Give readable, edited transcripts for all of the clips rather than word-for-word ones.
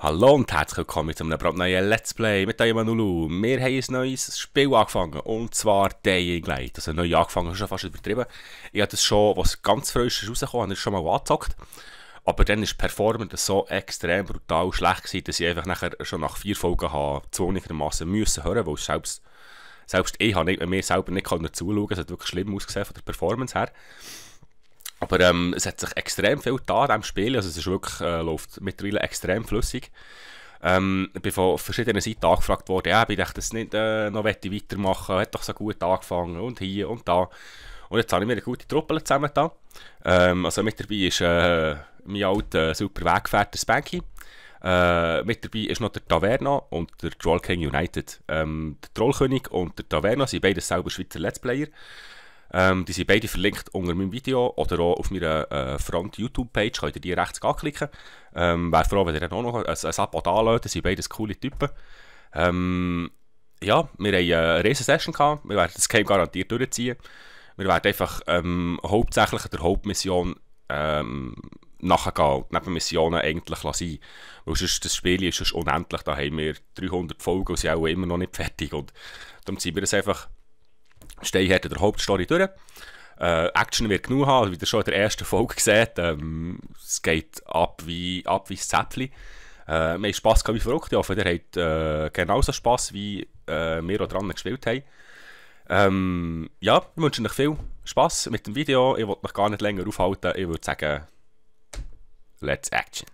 Hallo und herzlich willkommen zu einem brandneuen Let's Play mit Emanuelu. Wir haben ein neues Spiel angefangen, und zwar Dying Light. Also neu angefangen, ist schon fast übertrieben. Ich habe das schon, was ganz frisch ist rausgekommen, habe ich schon mal angezockt. Aber dann ist die Performance so extrem brutal schlecht gewesen, dass ich einfach nachher schon nach 4 Folgen habe zwungenermassen müssen hören, weil selbst ich habe mir selber nicht zuschauen. Es hat wirklich schlimm ausgesehen von der Performance her. Aber es hat sich extrem viel getan an diesem Spiel, also es ist wirklich, läuft mittlerweile extrem flüssig. Ich bin von verschiedenen Seiten angefragt worden, ja, ich dachte, das nicht noch weitermachen, hat doch so gut angefangen und hier und da. Und jetzt habe ich mir eine gute Truppe zusammengetan. Also mit dabei ist mein alter super Weggefährte Spanky. Mit dabei ist noch der Taverna und der Troll King United. Der Trollkönig und der Taverna sind beide selber Schweizer Let's Player. Die sind beide verlinkt unter meinem Video oder auch auf meiner Front-YouTube-Page. Könnt ihr die rechts anklicken. Wäre froh, wenn ihr dann auch noch ein Abo anlädt. Das sind beides coole Typen. Ja, wir haben eine Riesen-Session gehabt. Wir werden das Game garantiert durchziehen. Wir werden einfach hauptsächlich der Hauptmission nachgehen und neben Missionen eigentlich lassen. Weil sonst, das Spiel ist sonst unendlich. Da haben wir 300 Folgen und sind auch immer noch nicht fertig. Und darum ziehen wir das einfach steinhart in der Hauptstory durch. Action wird genug haben, wie ihr schon in der ersten Folge seht. Es geht ab wie das Zäpfchen. Wir haben Spass gehabt wie verrückt. Ich hoffe, ihr habt genauso Spass, wie wir auch dran gespielt haben. Ja, ich wünsche euch viel Spass mit dem Video. Ich will mich gar nicht länger aufhalten. Ich würde sagen, let's action.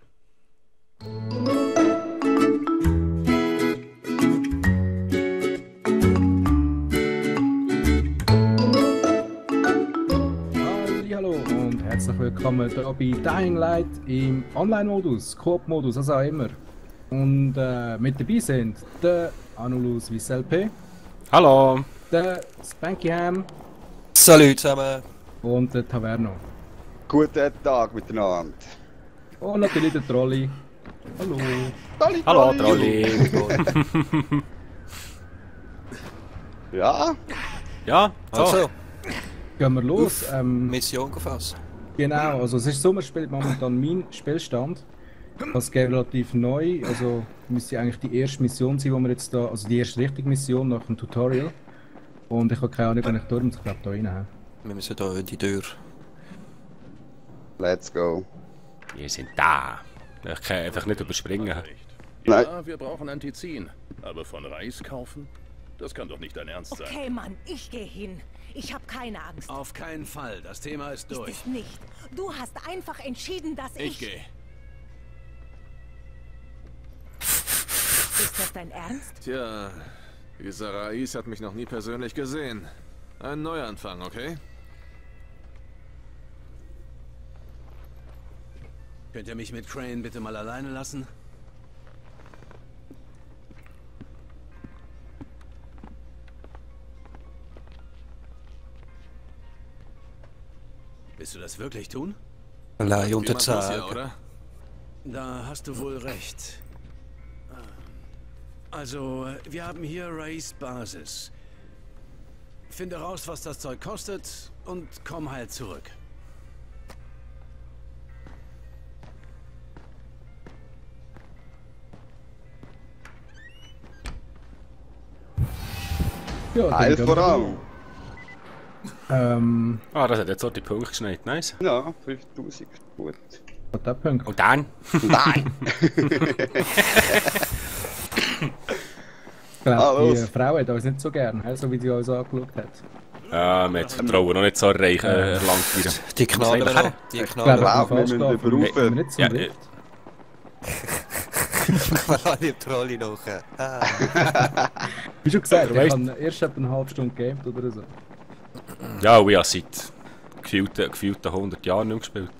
Hallo und herzlich willkommen hier bei Dying Light im Online-Modus, Coop-Modus, also auch immer. Und mit dabei sind der Anulus VSLP. Hallo! Der Spankyham. Salut zusammen! Und der Taverno. Guten Tag miteinander. Und natürlich der Trolli. Hallo! Trolli, Hallo, Trolli! Ja? Ja, so. Also, Gehen wir los. Mission gefasst. Genau, also es ist Sommerspiel momentan mein Spielstand. Das geht relativ neu, also müsste eigentlich die erste Mission sein, wo wir jetzt da, also die erste richtige Mission nach dem Tutorial. Und ich habe keine Ahnung, wenn ich durch muss, ich glaube da rein habe. Wir müssen hier in die Tür. Let's go. Wir sind da. Ich kann einfach nicht überspringen. Nein. Ja, wir brauchen Antizin. Aber von Reis kaufen? Das kann doch nicht dein Ernst sein. Okay, Mann, ich gehe hin. Ich habe keine Angst. Auf keinen Fall. Das Thema ist Ist durch. es nicht. Du hast einfach entschieden, dass Ich gehe. Ist das dein Ernst? Tja, dieser Rais hat mich noch nie persönlich gesehen. Ein Neuanfang, okay? Könnt ihr mich mit Crane bitte mal alleine lassen? Willst du das wirklich tun? Allein unter Wie macht man's hier, Tag. oder? Da hast du wohl recht. Also, wir haben hier Rays Basis. Finde raus, was das Zeug kostet und komm halt zurück. Ja, dann Eil gehen wir voran. Das hat jetzt auch die Punkte geschneit. Nice. Ja, 5000. Gut. Hat der Punkt. Und dann? Nein! Ich glaube, Ah, die los. Frau hat uns nicht so gern, so wie sie uns angeschaut hat. Ja, wir haben das Vertrauen noch nicht so erlangt. Die knallen wir noch. Die Ich knallen glaube, wir wir wir müssen falsch überrufen. wir nicht zum Ja, Lift. noch. Alle im Trolley noch. Wie schon gesagt, Du ich weißt- habe erst etwa eine halbe Stunde gegamed oder so. Ja, und ich habe seit gefühlten 100 Jahren nicht mehr gespielt.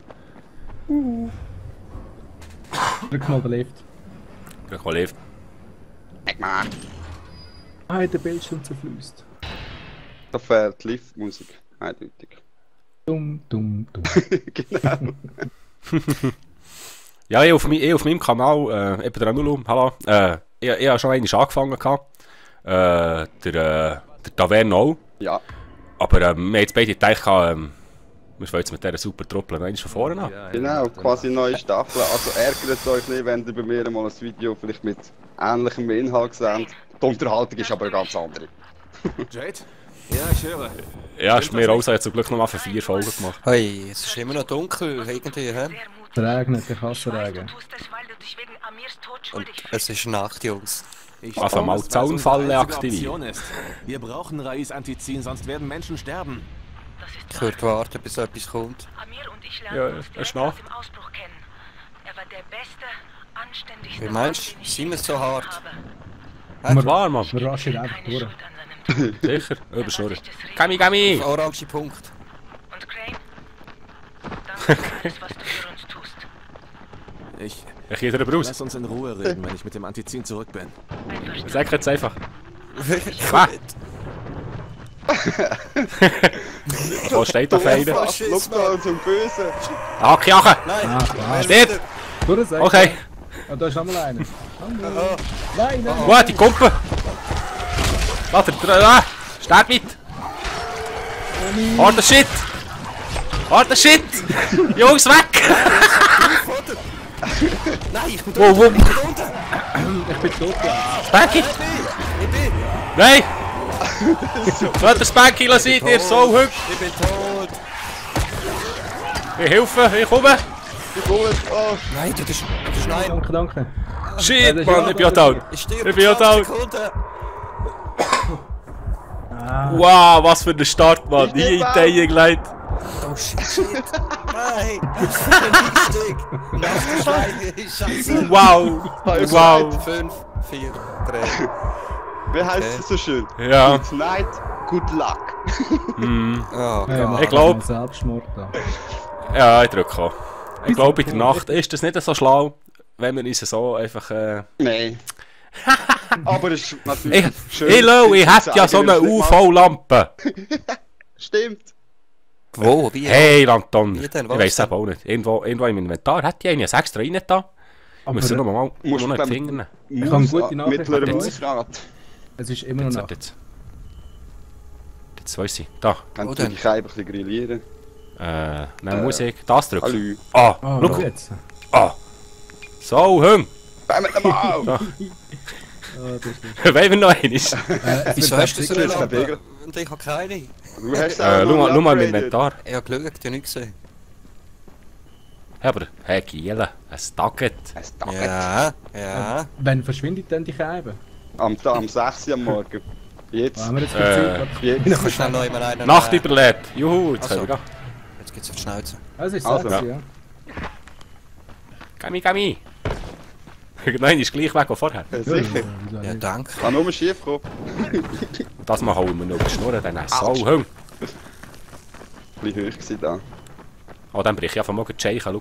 Drück mal den Lift. Ich habe lebt. Ah, der Bildschirm zerfließt. Da fährt Liftmusik. Eindeutig. Dumm, dumm, dumm. Genau. Ja, ich auf meinem Kanal, eben der Anulu, hallo. Ich habe schon einmal angefangen gehabt. Der Taverna auch. Ja. Aber wir haben jetzt beide gedacht, Wir fangen jetzt mit dieser super Truppe noch eins von vorne an. Genau, quasi neue Staffel. Also ärgert euch nicht, wenn ihr bei mir mal ein Video vielleicht mit ähnlichem Inhalt seht. Die Unterhaltung ist aber eine ganz andere. Jade? Ja, ich höre. Ja, ist mir auch so, hat zum Glück noch mal für 4 Folgen gemacht. Hey, es ist immer noch dunkel, irgendwie, hä? Es regnet, der Kassenregen. Und es ist Nacht, Jungs. Einfach mal die Zaunfalle aktivieren. Wir brauchen Rais Antizin, sonst werden Menschen sterben. Ich würde warten, bis etwas kommt. Amir und ich Ja, lernen uns er ist direkt nach. aus dem Ausbruch kennen. Er war der beste, anständigste Wie meinst Mann, du? den ich Sind wir je so getroffen hart? habe. Klar, Mann. Wir raschen einfach Keine durch. Schuld an seinem Tod. Sicher, Er war überschnurren. sich des Risikos- Gami, Gami! Orange Punkt. Und Crane? Danke für alles, was du für uns tust. Ich gehe drüber raus. Lass uns in Ruhe reden, wenn ich mit dem Antizin zurück bin. Einverstanden. Sag jetzt einfach. Ah. Wo steht der Feinde? Schau da zum Bösen. Hacke, Hacke! Nein! Ah, klar. Steht! Durchsag. Okay. Ah, da ist nochmal einer. Nein, nein. Wow, die Kumpe! Warte, steht mit! Harder Shit! Harder Shit! Jungs, weg! Nein, ich bin Wow, wow. Ich bin tot. Ja. Spanky! Ich bin! Nein! Lass den Spanky sein, ihr so hübsch! Ich bin tot! Ich helfe, ich komme! Die Bullet. Oh, Nein, das ist nein! Danke, danke. Shit, Mann, ich bin ja tot! Ich sterbe Ich bin ja tot! Sekunden! Wow, was für ein Start, Mann! Nie in Dying Light! Oh shit, shit! Nein! Ich bin nicht Scheiße! Wow! Wow! 5, 4, 3. wie heisst es so schön? Ja, Good night, good luck. Oh Hey, Gott. mach Ich glaub- mal Selbstmord da. ja, ich drücke auch. Ich glaube, in der Nacht ist das nicht so schlau, wenn wir uns so einfach. Nein. Aber es ist natürlich schön. Hallo, ich hätte ja zu so sagen, eine wie man es UV-Lampe. Stimmt. Wo? Wie? Hey, Anton. Wie Ich denn? Was weiß es denn? eben auch nicht. Irgendwo im Inventar hat die eine extra rein da. Aber Müssen wir nochmal musst noch du nicht finden. Ich habe gute Nachricht Mittlerer für euch. Mausgrad. es ist immer noch Jetzt, Nacht. jetzt weiss ich. Da. Kannst Wo du dich einfach ein bisschen grillieren? Nein, Musik. Das drücken. Hallo. Ah, Ah, schau. jetzt. Ah. So, Hung. Bei mit dem Au! Ah, das ist Wollen wir noch einmal? Wieso hast du so eine Jetzt Lampe? bewegen. Und ich habe keine. Du hast Schau mal im Inventar. Ich habe geschaut, ich habe nicht gesehen. Ja, aber, hey, Giele, ein Tagget. Es dauert. Ja, ja. Wann verschwindet denn die Scheibe? Am 6 Uhr am Morgen. Jetzt. Haben wir jetzt viel Zeit? Jetzt. Ich kann schnell noch jemand einen... Nacht überlebt. Juhu, jetzt können wir gehen. Jetzt geht's auf die Schnauze. Es ist Also, 6, ja. ja. Gami, Gami. Nein, ist gleich weg wie vorher. Sicher. Wieso Ja, nicht? danke. Kann nur schief kommen. Das mal hauen wir noch die Schnurren, dann so Hung. Ein bisschen hoch gewesen da. Oh, dann brich ich einfach mal die Scheiche, schau.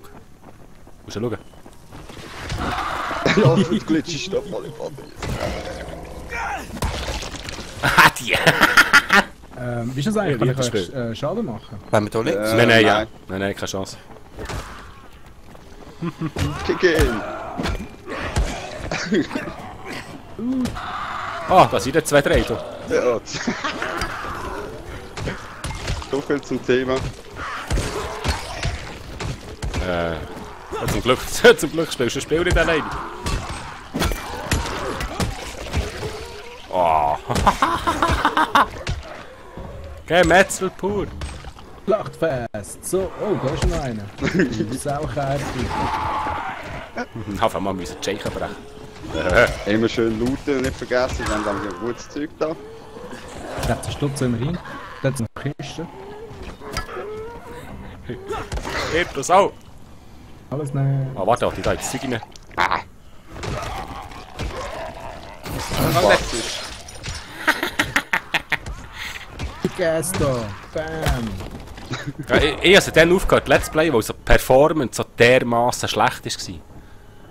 Musst du schauen. Ja, du glitschst doch voll im Boden. Ah, die! Wie ist das eigentlich? Ja, Kann ich das euch Schaden machen? Wenn wir da links... Nein, nein, ja. nein. Nein, keine Chance. Kick in. Ah, da sind ja 2, 3. Du. Ja. So viel zum Thema. Ja, zum Glück spielst du das Spiel nicht alleine. Oh. Geh, Metzel pur. Schlachtfest! So, oh, da ist noch einer. Sauchärte. Einfach mal müssen die Scheiche brechen. Immer schön looten, nicht vergessen, wir haben dann ein gutes Zeug da. Da hat Stutz immerhin. Da hat es noch Kisten. Hier, das auch. Alles nehmen. Ah, warte, die da jetzt Zeug rein. Fantastisch. Gas da. Bam. Ja, ich habe dann aufgehört, Let's Play, weil so die Performance so dermaßen schlecht war.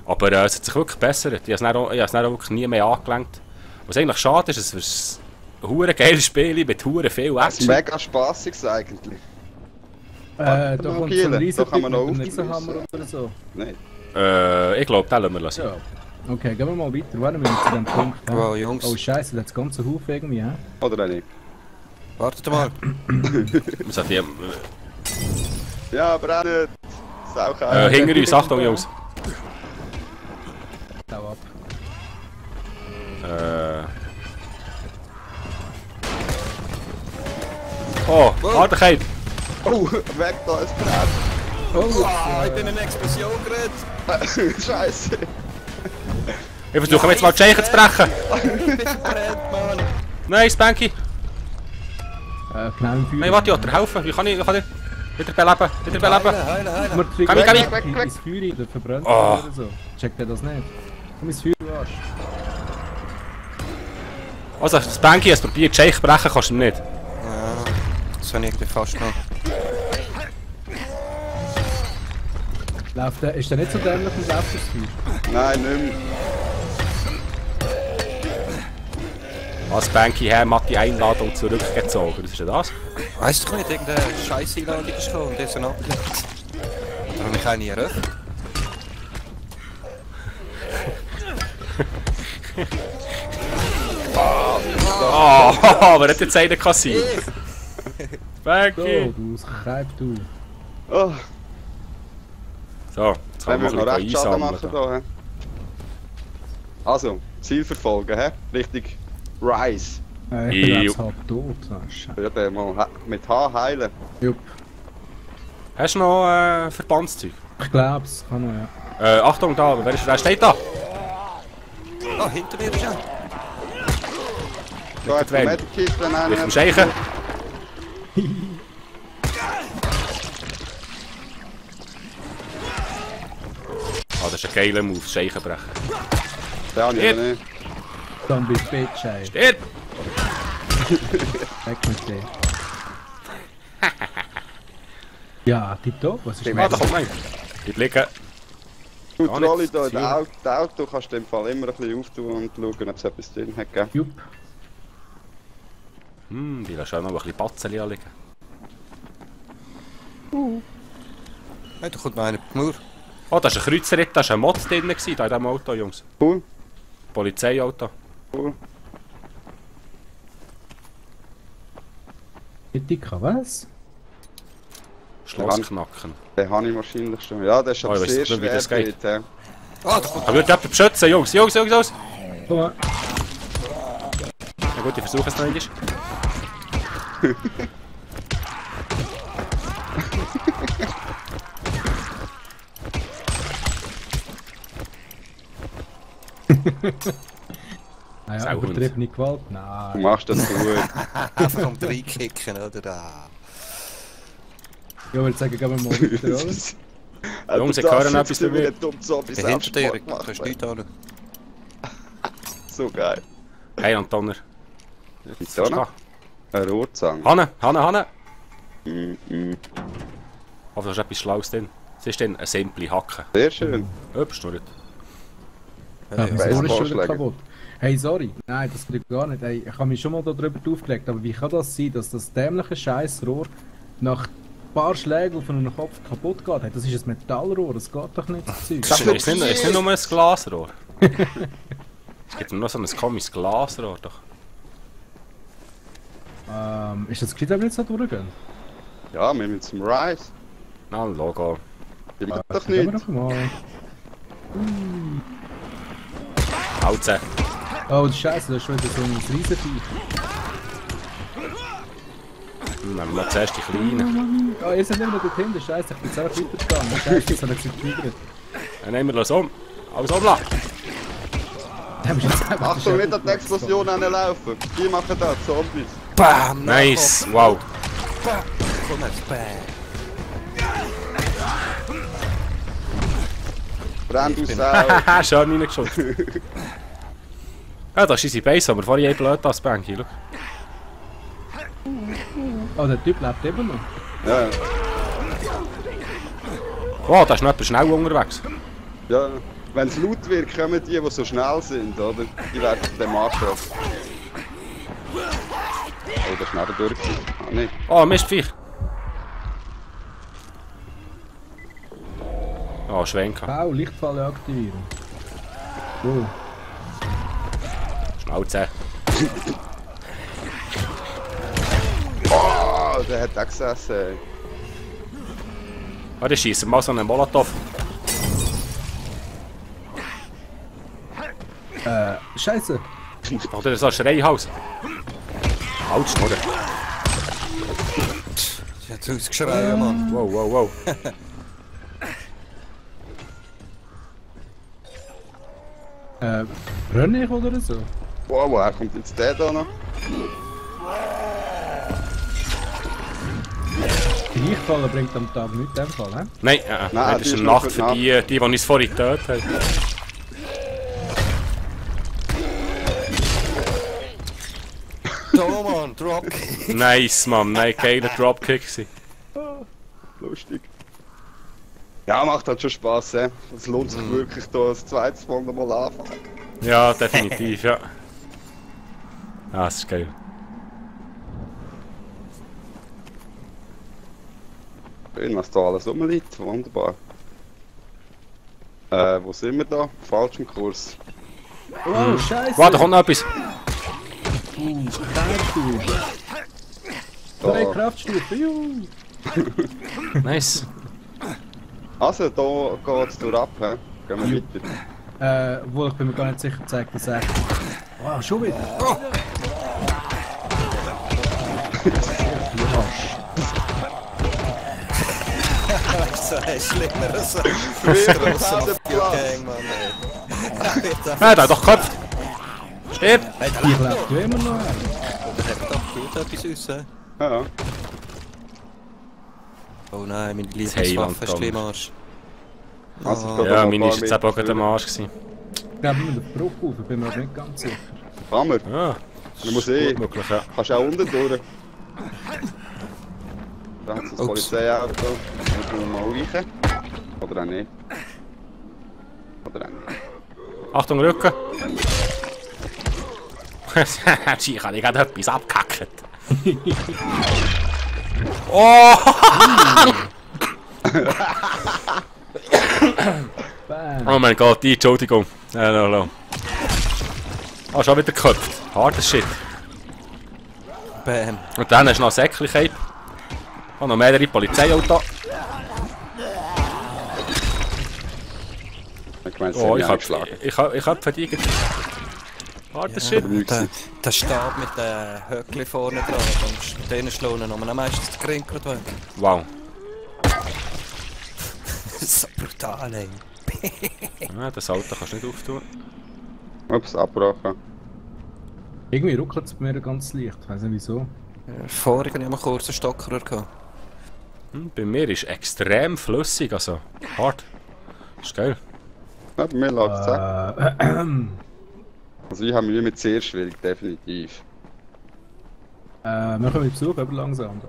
Aber es hat sich wirklich gebessert. Ich habe es dann auch wirklich nie mehr angelenkt. Was eigentlich schade ist, es ist ein hure geiles Spiel mit hure viel Das ist Action. mega spaßig eigentlich. Da kommt so ein riesen Da kann man Typ noch mit einem auflösen. Riesenhammer oder so. Nein. Ich glaube, den lassen wir lassen. Ja. Okay, gehen wir mal weiter. Warten wir zu dem Punkt. hä? Wow, Jungs. Oh Scheiße, das ganze Haufen irgendwie, hä? Oder auch nicht. Wartet mal. Wir sollten die, Ja, aber auch nicht. Saugeil. Hinter uns, Achtung Jungs. Hau ab. Oh, Hartigkeit! Oh, weg da, es brennt. Oh, Ich bin in eine Explosion gerät. Scheiße. Ich versuche jetzt mal die Scheichen zu brechen. Brennt, Mann. Nein, Spanky! genau im Feuer. Nein, warte, Otter, helfen! Wie kann ich wieder beleben? Wieder beleben! Heilen. Man Komm, triggert weg, weg. ins Feuer rein, der verbrennt Oh. oder so. Checkt er das nicht? Komm ins Feuer, du Arsch. Also, Spanky, es probiert, die Scheichen brechen kannst du nicht. Ja, das habe ich irgendwie fast noch. Läuft der, ist der nicht so dämlich und läuft das Feuer? Nein, nicht mehr. Als Spanky her hat die Einladung zurückgezogen. Das ist ja das. Weißt du nicht, irgendeine Scheiß-Einladung ist gekommen und der ist dann abgelehnt. Da habe ich keine eröffnet. Oh, aber hat jetzt einer kassiert. So, Spanky! du Scheib, du. Oh, So, jetzt wenn können wir wir noch ein recht bisschen Schaden einsammeln. machen hier. Hä? Also, Ziel verfolgen, hä? Richtig Rise. Ich bin Jo. jetzt halb tot. Ah, Scheiße. Ja, den mal mit H heilen. Jupp. Hast du noch Verbandszeug? Ich glaub's, kann man ja. Achtung, da, wer steht da? Ah, hinter mir ist er. Da hat wen? der Medikit, wenn einer... Richtung Scheichen. Ah, das ist ein geiler Move, Scheichen brechen. Den habe ich aber nicht. Zombie Bitch, ey. Stirb! Weg mit dir. Ja, tipptopp, was ist Ah, da kommt mein. Bleib liegen. Du, Gar Trolli, nichts da zu in der Auto kannst du im Fall immer ein bisschen auftun und schauen, ob es etwas drin hat, gell? Jupp. Die lässt auch noch ein bisschen Batzen anliegen. Hey, da kommt noch einer auf die Mauer. Oh, das ist ein Kreuzerritt, da war ein Mod drin, da in diesem Auto, Jungs. Cool, Polizeiauto. cool. Etika, was? Schlossknacken. Den habe ich wahrscheinlich schon. Ja, das ist aber Oh, ich sehr weiss nicht, wie schwer das geht. dort, hä? Ah, da kommt Aber wird jemand beschützen, Jungs, Jungs! Komm mal. Na gut, ich versuche es noch einmal. Naja, Sauhund. übertriebene Gewalt? Du Nein. machst das gut. einfach am Reinkicken, oder? Ah. Ja, würde sagen, gehen wir mal weiter, oder? Jungs, ich höre noch etwas bei mir. Der hinter dir, da kannst du nichts an. So geil. Hey, Antoner. Wieso noch? Ein Rohrzange. Hanne! Mhm. Aber da ist etwas Schlaues drin. Es ist dann eine simple Hacke. Sehr schön. Hübsch, nur nicht. Ja, mein Sohn ist schon wieder Baseballschläger. kaputt. Hey, sorry. Nein, das geht gar nicht. Hey, ich habe mich schon mal darüber aufgelegt, aber wie kann das sein, dass das dämliche Scheißrohr nach ein paar Schlägen auf einen Kopf kaputt geht? Hey, das ist ein Metallrohr, das geht doch nicht, das Zeug. Es ist nicht nur ein Glasrohr. Es gibt nur noch so ein komisches Glasrohr. Doch. Ist das gescheit, wenn wir jetzt da durchgehen? Ja, wir müssen zum Rise. Na, ein Logo. Ich will doch Gehen wir nicht. doch mal. Hauze. Oh, Scheiße, da ist schon wieder so ein Riesenviech. Nehmen wir mal zuerst die Kleinen. Oh, ihr seid nicht mehr dort hinten, Scheiße, ich bin jetzt einfach weitergegangen. Scheiße, das hat sich getriggert. Dann nehmen wir das um. Alles umlassen. Da haben wir jetzt einfach Achtung, nicht an die Explosion laufen. Die machen das, Zombies. Bam! Nice, wow. Komm jetzt, bam! Brenn du Sau. Haha, schön reingeschaut. Ja, das ist unsere Base, aber vorhin blöd als Banky. Schau. Oh, der Typ lebt immer noch. Ja, Oh, da ist noch jemand schnell unterwegs. ja. Wenn es laut wird, kommen die so schnell sind, oder? Die werden von dem angegriffen. Oh, das ist schneller durch. Ah, nicht. Oh, Mistviech. Oh, Schwenker. Wow, Lichtfalle aktivieren. Oh. Schnauze. Oh, der hat auch gesessen. Warte, ich schieße mal so einen Molotow. Scheiße. Oder so ein Schreihaus. Halt, Schnurren. Sie hat ausgeschrien, Mann. Wow, wow, wow. Brenne ich oder so? Wow, woher kommt jetzt der da noch? Gleichfallen bringt am Tag nichts in dem Fall, hä? Nein, Nein, das die ist ist eine nur Nacht für für die die uns vorhin getötet haben. Da, Mann, Dropkick. Nice, Mann. Nein, geiler Dropkick gewesen. Lustig. Ja, macht halt schon Spaß, hä? Es lohnt sich wirklich, da das zweites Mal nochmal anfangen. Ja, definitiv, ja. Ah, das ist geil. Schön, was da alles rumliegt. Wunderbar. Wo sind wir da? Falschem Kurs. Oh, Scheiße! Warte, da kommt noch etwas. Kraftstufe. Da. 3 Kraftstufen, juhu! Nice. Also, da geht's durch ab, hä? Gehen wir weiter. Obwohl ich bin mir gar nicht sicher, zeigt das echt. Wow, schon wieder! So, schlimmer so. Wieder am So, Platz. Gang, Mann, ey. Ah, da hat doch gekopft. Stirb! Die lebt ja immer noch. Der hat doch gut etwas raus. hä? Ja. Oh nein, meine Heiland, Lieblingswaffe ist im Arsch. Also, Ah. ich Ja, noch meine ein ist jetzt paar eben auch gerade am Arsch gewesen. Ich glaube, wir müssen den Bruch rauf, ich bin mir aber nicht ganz sicher. Hammer. Ja, Du musst eh. gut möglich, ja. Kannst auch unten durch. Da hat es das Ups. Polizeiauto. Müssen wir mal reichen. Oder auch nicht. Oder auch nicht. Achtung, Rücken! Ich habe gerade etwas abgekackt. Oh! Bam! Oh mein Gott, die Entschuldigung. Hallo. Ah, schon wieder geköpft. Hartes Shit. Bam. Und dann hast du noch ein Säckchen. Und noch mehrere Polizeiautos. Ich meine, es Oh, hat mich ich angeschlagen. hab verdient. Hartes Shit. Der Stab mit den Höckli vorne dran. Und denen schlagen wir meistens den Grin gerade weg. Wow. So brutal, ey. Ja, das Auto kannst du nicht auftun. Ups, abgebrochen. Irgendwie ruckelt es bei mir ganz leicht, ich weiß nicht wieso. Vorhin hatte ich mal kurz einen Stocker gehabt. Bei mir ist extrem flüssig, also hart. Ist geil. Ja, bei mir läuft es auch. Äh, Also ich habe Mühe mit sehr schwierig, definitiv. wir können Besuch, aber langsam. Da.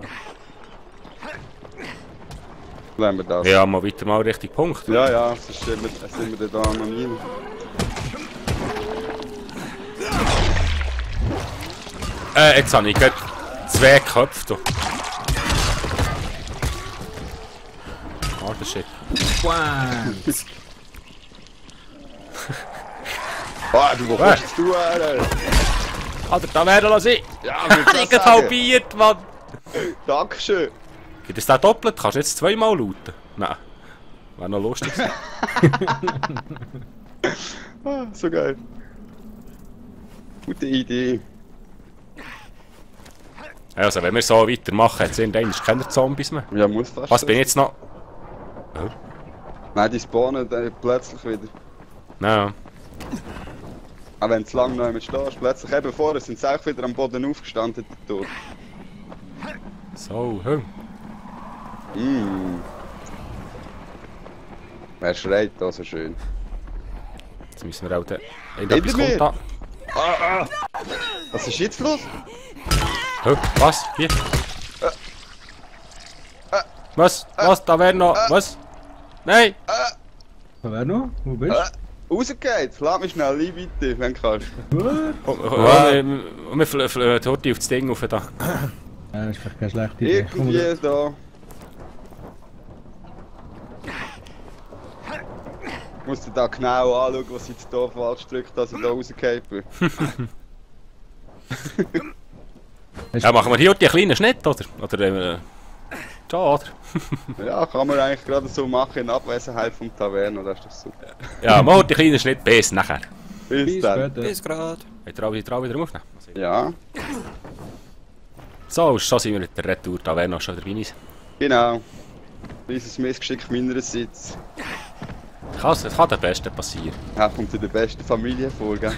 Lassen wir das. Ja, mal weiter mal richtig Punkt. Ja, ja, sonst sind wir da anonym. Jetzt habe ich gerade 2 Köpfe. Harter Shit. Bam! Ah, du, wo kommst du her? Alter, da werden lassen ich. Ja, Ich bin halbiert, Mann. Dankeschön. Gibt es da doppelt? Kannst du jetzt zweimal lauten? Nein. Wäre noch lustig gewesen. Ah, so geil. Gute Idee. Also, wenn wir so weitermachen, jetzt sind eigentlich keine Zombies mehr. Ja, muss fast. Was bin ich jetzt noch? Nein, die spawnen dann plötzlich wieder. Nein. Auch wenn du lange noch mit stehst, plötzlich eben vorher sind sie auch wieder am Boden aufgestanden dort. So, Wer schreit da so schön? Jetzt müssen wir auch den... Hinter Etwas mir! kommt da. Was ist jetzt los? Was? Hier? Was? Was? Da wäre noch... Was? Nein! Wer noch? Wo bist du? Rausgeht! Lass mich schnell ein, bitte, wenn du kannst. Und wir fliegen heute auf das Ding rauf. Da. Das ist vielleicht keine schlechte Idee. Irgendwie da. Ich muss dir da genau anschauen, was ich jetzt hier falsch drücke, dass ich da rausgehe bin. Ja, machen wir hier die kleinen Schnitt, oder? Oder Schade. Ja, kann man eigentlich gerade so machen in Abwesenheit vom Taverno, das ist doch super. Ja, mach den kleinen Schritt bis nachher. Bis dann. später. Bis grad. Ich traue wieder aufnehmen. Ja, So, schon sind wir mit der Retour-Taverna schon dabei. genau. Dieses Missgeschick meinerseits. Es kann der Beste passieren. Ja, kommt in der besten Familie vor, gell?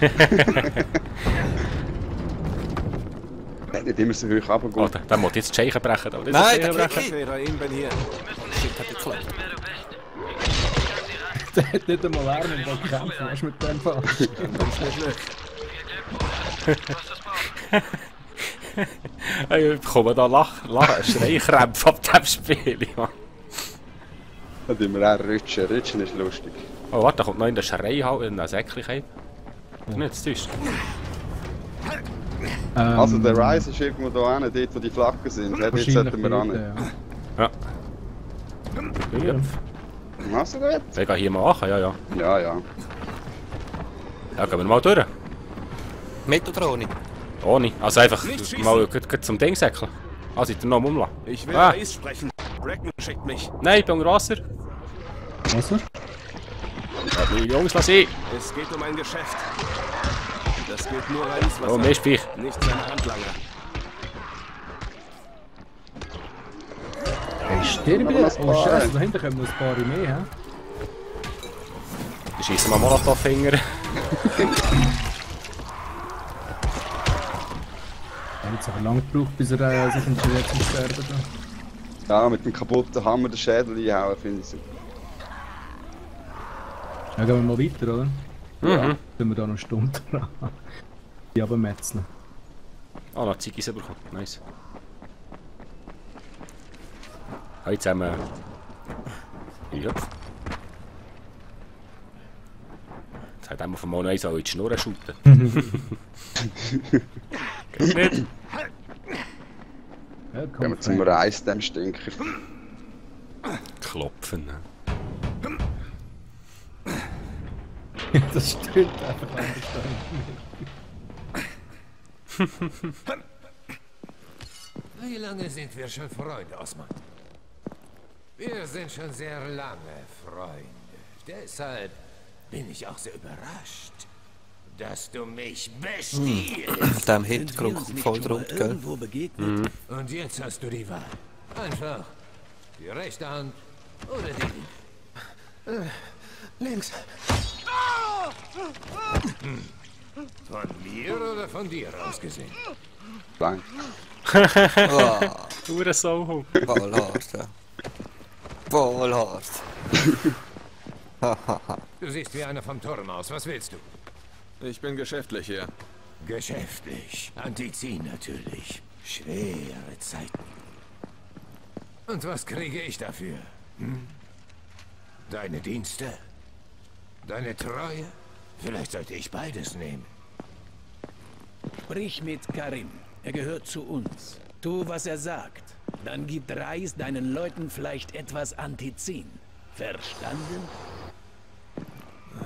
Nicht immer so hoch Oh, runtergehen. der muss jetzt die Scheichen brechen. Da. Das Nein, ist der brechen. Kiki. Rahim, bin hier. Shit, hat geklappt. Der hat nicht einmal Arme und will kämpfen. Was ist mit dem Fall? Ich bekomme da Schreikrämpfe ab dem Spiel. Ja. Da tun wir auch rutschen. Rutschen ist lustig. Oh, warte, da kommt noch in der Schrei in ein Säckchen. Nicht zu täuschen. Also der Rise ist irgendwo da hinten, dort wo die Flaggen sind. Dort sollten wir ran. Ja. Ja. Also gut? Wir gehen hier mal machen, ja, ja. Ja, ja. Ja, gehen wir mal durch. Mit oder ohne? Ohne. Also einfach Nicht schießen. mal zum Ding säckeln. Ah, seid ihr noch am Umlassen? Ich will Ah. Reis sprechen. Bracken schickt mich. Nein, ich bin unter Wasser. Wasser? Ja, die Jungs, lass ich. Es geht um ein Geschäft. Das gilt nur Reis, was Oh, mehr Speich. nicht seine Handlanger. Hey, stirb Aber noch ein Oh paar, Scheiße, ey. da hinten kommen noch ein paar mehr, hä? Ich schieße mal Molotow-Finger. Er hat jetzt aber lange gebraucht, bis er sich entschieden zum Sterben. Ja, mit dem kaputten Hammer den Schädel einhauen, finde ich super. Ja, gehen wir mal weiter, oder? Mhm. Sind wir da noch eine Stunde dran. Die runtermetzeln. Ah, noch Ziggis bekommen. Nice. Hallo zusammen. Ja. Jetzt hat einmal von Mono eins in die Schnur shooten. Geht nicht. Ja, Gehen komm, wir zum Reis, dem Stinker. Klopfen. Das stimmt einfach anders. Wie lange sind wir schon Freunde, Osman? Wir sind schon sehr lange Freunde. Deshalb bin ich auch so überrascht, dass du mich bestiehlst. Auf dem Hit voll rund, gell? Irgendwo begegnet. Und jetzt hast du die Wahl. Einfach die rechte Hand oder die linke. Links. Von mir oder von dir aus gesehen? Klein. Hure Sauhung. Vollhart, ja. Vollhart. Du siehst wie einer vom Turm aus. Was willst du? Ich bin geschäftlich hier. Geschäftlich. Antizin natürlich. Schwere Zeiten. Und was kriege ich dafür? Hm? Deine Dienste? Deine Treue? Vielleicht sollte ich beides nehmen. Sprich mit Karim. Er gehört zu uns. Tu, was er sagt. Dann gibt Reis deinen Leuten vielleicht etwas Antizin. Verstanden?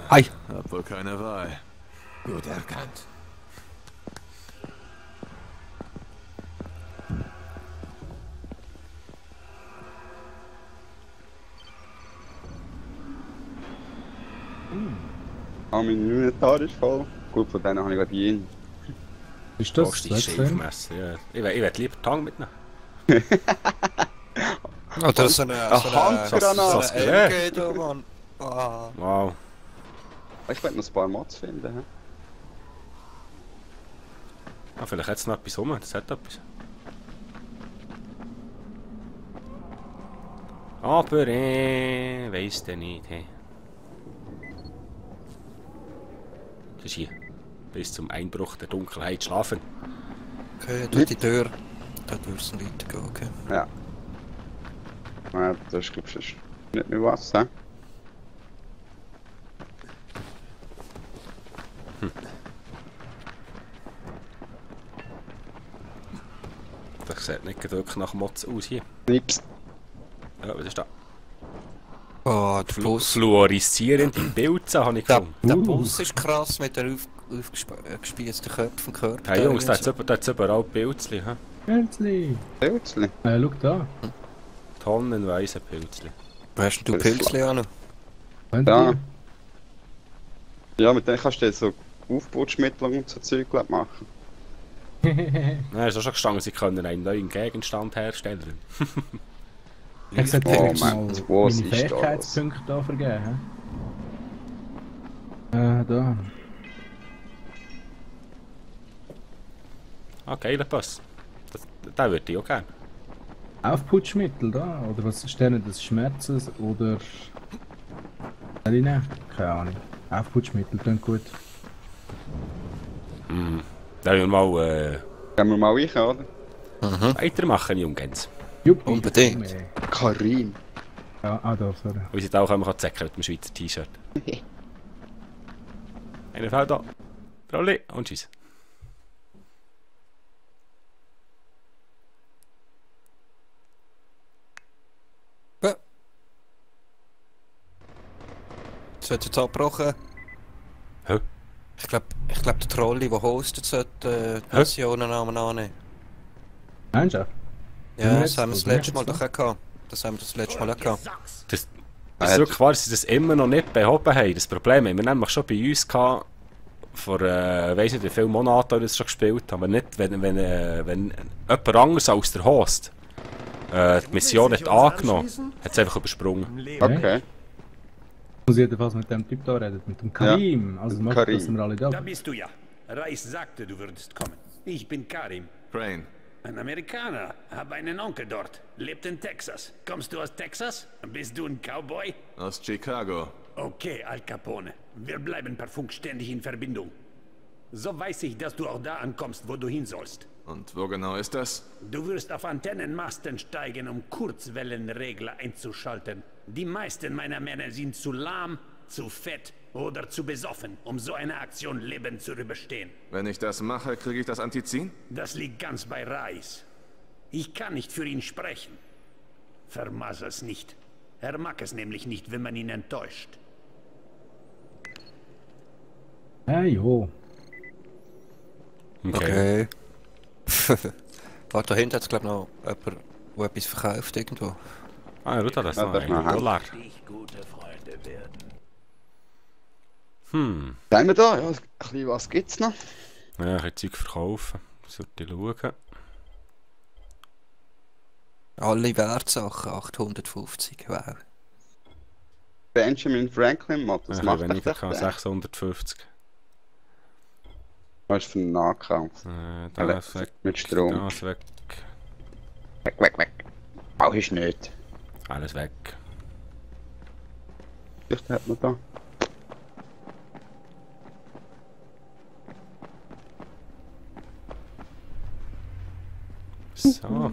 Hi. Hab wohl keine Wahl. Gut erkannt. Ah, mein Inventar ist voll. Gut, von denen habe ich gerade jeden. Ist das Das ist das Film? Scheifmesser. Ja. Ich will lieber die Tang mitnehmen. Oder so eine Handgranate. so eine LG da, Mann. Ah. Wow. Ich werde noch ein paar Mods finden. He? Ah, vielleicht hat es noch etwas rum. Das hat etwas. Aber weiss der nicht. Hey. Das ist hier. Bis zum Einbruch der Dunkelheit schlafen. Okay, durch die Tür. Da durchs weitergehen, okay. Ja. Ja, das gibt es nicht mehr was, hä? Das sieht nicht wirklich nach Mods aus hier. Nips. Ja, was ist da? Oh, der Bus. Fluoreszierende Pilze habe ich gefunden. Der Bus ist krass mit der aufgespießten Körper. Hey Jungs, da hat es überall Pilzchen. Pilzli! Pilzli. Schau da. Tonnenweise Pilzli. Wo hast denn du Pilzli an? Könnt Ja. ihr? Ja, mit denen kannst du jetzt so Aufputschmittel und so Zeug machen. Ja, ist auch schon gestanden, sie können einen neuen Gegenstand herstellen. Ich gesagt, Oh, ich jetzt Mann, mal was meine ist das? Fähigkeitspunkte da vergeben. Da. Ah, geiler Pass. Den würde ich auch gerne. Aufputschmittel da? Oder was ist denn des Schmerzes? Oder. Keine Ahnung. Aufputschmittel, klingt gut. Dann wollen wir mal Gehen wir mal rein, oder? weitermachen, Jungens. Juppie, Unbedingt. Karin. Ja, da, sorry. Wie sie da auch immer zecken mit dem Schweizer T-Shirt. Einer fällt da. Rolli und tschüss. Ja. Es wird jetzt abgebrochen. Hä? Ich glaub, der Trolli, der hostet, sollte die Missionen annehmen. Meinst du? Ja, jetzt, das haben wir das oder letzte Mal jetzt doch auch gehabt. Das haben wir das letzte Mal auch gehabt. Das ist wirklich wahr, dass sie das immer noch nicht behoben haben. Das Problem haben wir nämlich schon bei uns gehabt, vor weiss nicht wie viele Monaten wir das schon gespielt haben. Aber nicht, wenn jemand anderes als der Host die Mission hat angenommen, hat es einfach übersprungen. Okay. Muss ich jedenfalls mit dem Typ da reden, mit dem Karim. Also macht Karim. das sind wir alle da. Da bist du ja. Reis sagte, du würdest kommen. Ich bin Karim. Crane. Ein Amerikaner. Habe einen Onkel dort. Lebt in Texas. Kommst du aus Texas? Bist du ein Cowboy? Aus Chicago. Okay, Al Capone. Wir bleiben per Funk ständig in Verbindung. So weiß ich, dass du auch da ankommst, wo du hin sollst. Und wo genau ist das? Du wirst auf Antennenmasten steigen, um Kurzwellenregler einzuschalten. Die meisten meiner Männer sind zu lahm, zu fett oder zu besoffen, um so eine Aktion lebend zu überstehen. Wenn ich das mache, kriege ich das Antizin? Das liegt ganz bei Reis. Ich kann nicht für ihn sprechen. Vermassel's nicht. Er mag es nämlich nicht, wenn man ihn enttäuscht. Jo. Okay. Warte, da hinten hat es glaube ich noch jemand, der etwas verkauft irgendwo. Ah, ja, schau, das ist Ja, noch das ist noch ein Dollar. Dich gute Freunde werden. Sehen wir da? Ja, ein bisschen was gibt's noch? Ja, ich kann Zeug verkaufen. Sollte ich schauen. Alle Wertsachen 850, wow. Benjamin Franklin Mod, Ich was habe macht weniger, der? 650. Was ist für ein Nahkampf? Das weg, Mit Strom. das weg. Weg. Auch ist nicht. Alles weg. Vielleicht hat man da. So.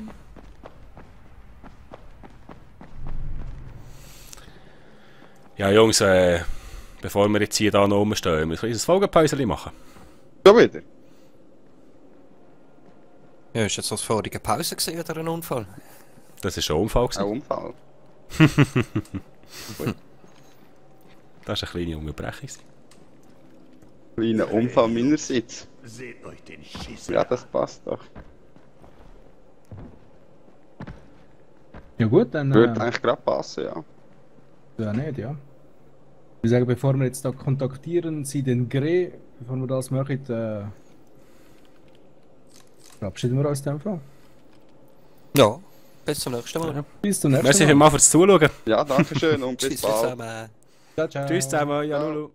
Ja, Jungs, bevor wir jetzt hier da noch rumstehen, müssen wir ein Folgenpäuschen machen. Schon wieder? Ja, ist jetzt das vorige Pause gesehen oder ein Unfall? Das war schon ein Unfall. Ein Unfall. Das war eine kleine Unterbrechung. Kleiner Unfall meinerseits. Seht euch den Schiss. Ja, das passt doch. Ja gut, dann... Würde eigentlich gerade passen, ja. Ja, nicht, ja. Ich würde sagen, bevor wir jetzt da kontaktieren, Sie den Gre, bevor wir das machen, verabschieden wir uns in dem Fall. Ja, bis zum nächsten Mal. Bis zum nächsten Merci Mal. vielmals fürs Zuschauen. Ja, danke schön und bis Tschüss bald. zusammen. Ciao, ciao. Tschüss zusammen, ja, Lulu.